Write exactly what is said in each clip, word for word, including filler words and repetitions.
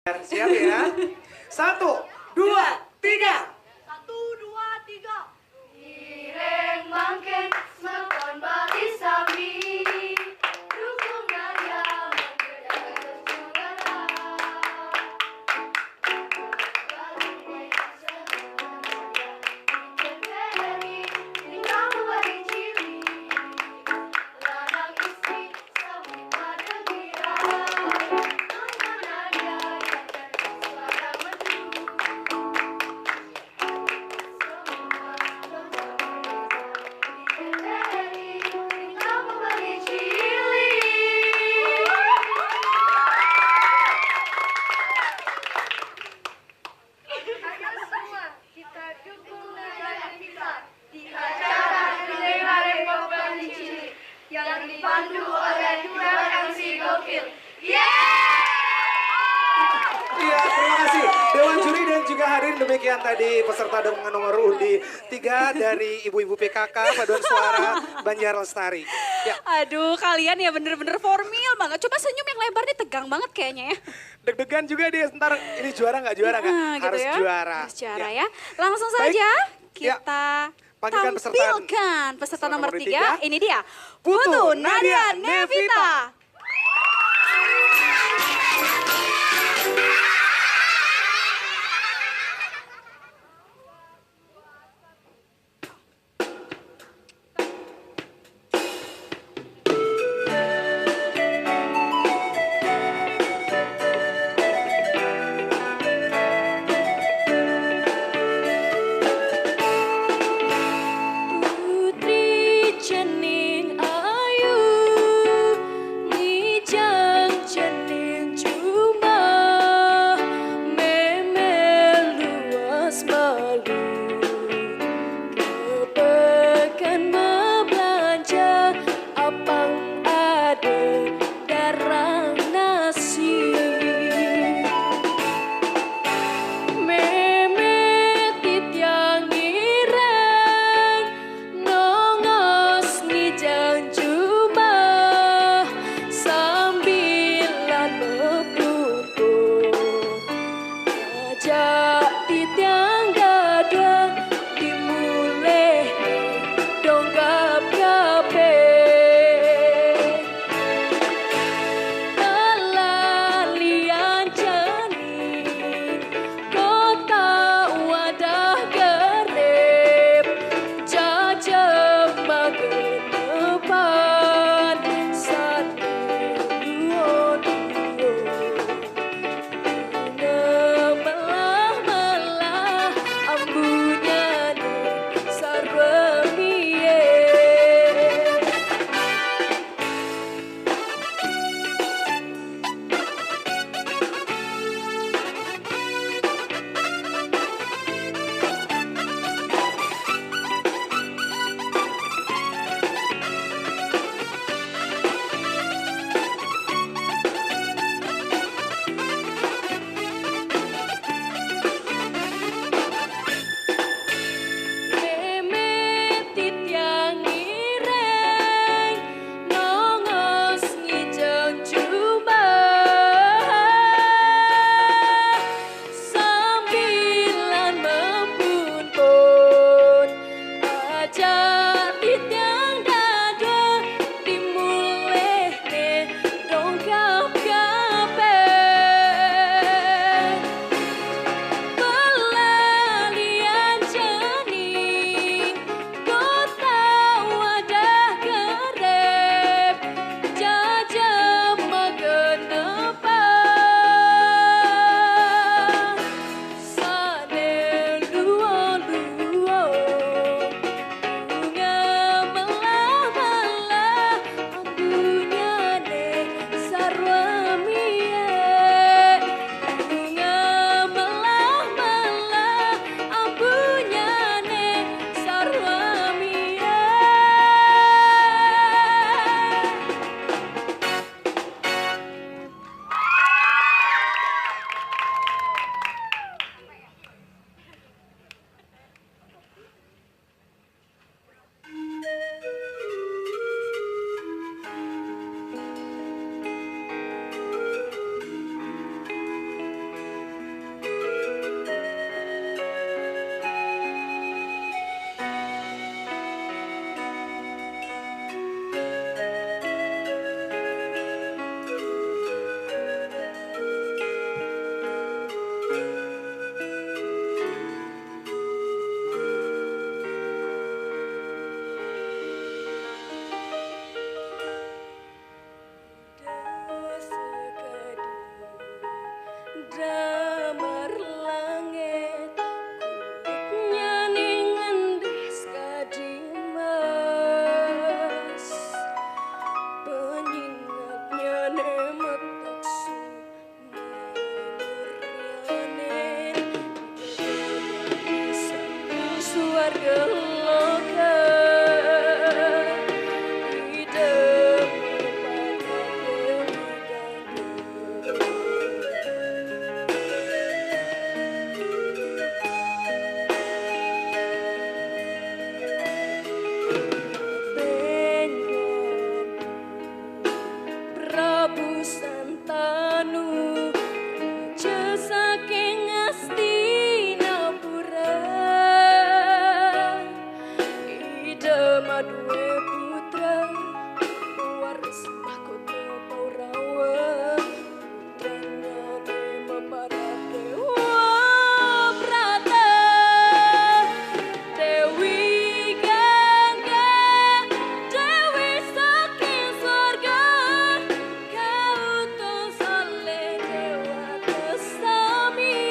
Siap ya? Satu, dua, tiga. Satu, dua, tiga. Ireng mangkin semeton Bali sami. Dukung Nadia mangkin juara. Ayo semua, kita dukung Nadia Nevita di acara Gede Bareng Pop Bali Cilik yang dipandu oleh Dua M C Gokil. Yeay! Iya, terima kasih. Dewan juri dan juga hadirin, demikian tadi peserta dengan nomor undi tiga dari Ibu-ibu P K K Paduan Suara Banjar Lestari. Ya. Aduh, kalian ya bener-bener formil banget. Coba senyum yang lebar nih, tegang banget kayaknya ya. Deg-degan juga dia, ntar ini juara nggak juara nggak? Heeh, gitu Harus ya. juara. Harus juara Ya. ya. Langsung Baik. saja Ya. kita Panggilkan peserta tampilkan peserta peserta nomor nomor tiga. tiga. Ini dia. Putu Putu Nadia Nadia Nevita. Nevita. Putri cening ayu, ngijang cening jumah, meme luas malu. Ke pekan beblanja, apang ade garang nasi. Meme titiang ireng, nongos ngijang jumah, sambilan mepuput. Ajak titiang dadua dimulih donggap gabe. Telah lian cening, kota wadah gerip, jajep magenepan, sandi duo-duo. Ngemelah Prabu Santanu, raja saking Hastinapura. Ida maduwe putra, waris mahkota Paurawa. Putrane maparat Dewa Brata, Dewi Gangga, Dewi saking swarga, kautus oleh dewata sami.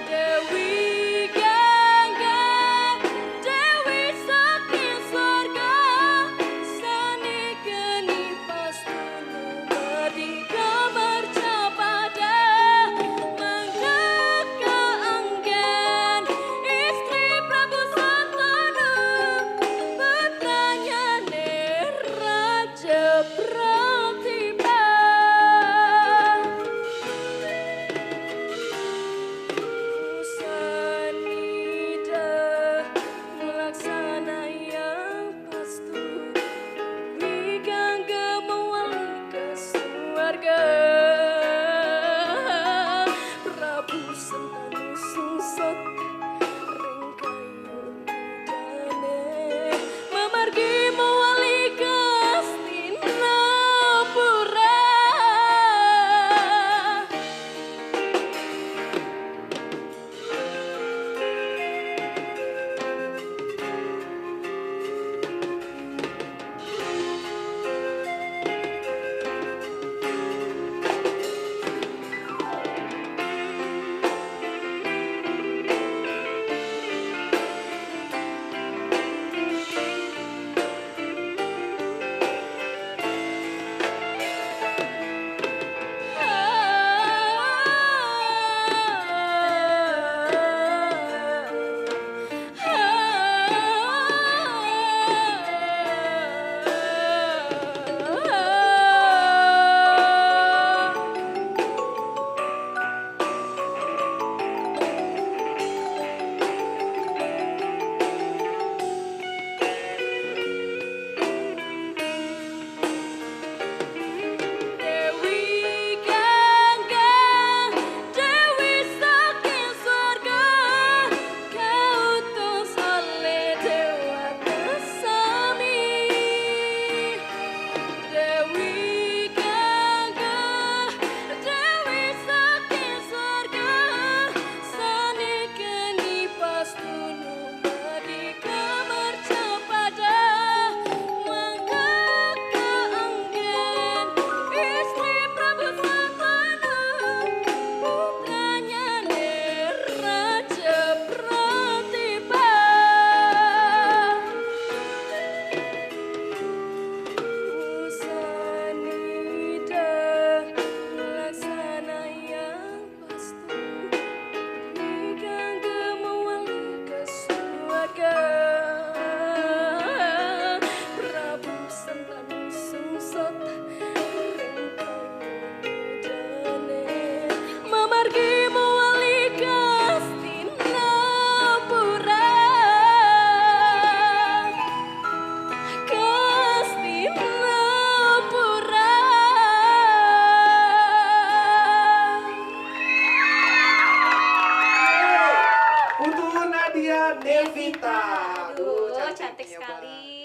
Dewi Gangga, Dewi saking swarga, sane geni pastunu merdeka mercapada, mangkat kaanggen istri Prabu Santanu, putranyane Raja Pratipa. Sanida laksana yang pastu, Dewi Gangga mawali ka swarga. Prabu Santanu sungsut ring kayudane, mamargi mawali ka Hastinapura. Dewi Gangga, Dewi saking swarga, kautus oleh dewata sami. Dewi Gangga, Dewi saking swarga, sane geni pastunu merdeka mercapada, mangkat kaanggen istri Prabu Santanu, putranyane Raja Pratipa. Sanida laksana yang pastu, Dewi Gangga mawali ka swarga. Prabu Santanu sungsut ring kayudane, mamargi mawali ka Hastinapura. Ka Hastinapura. Putu Nadia Devita. Aduh, cantik sekali.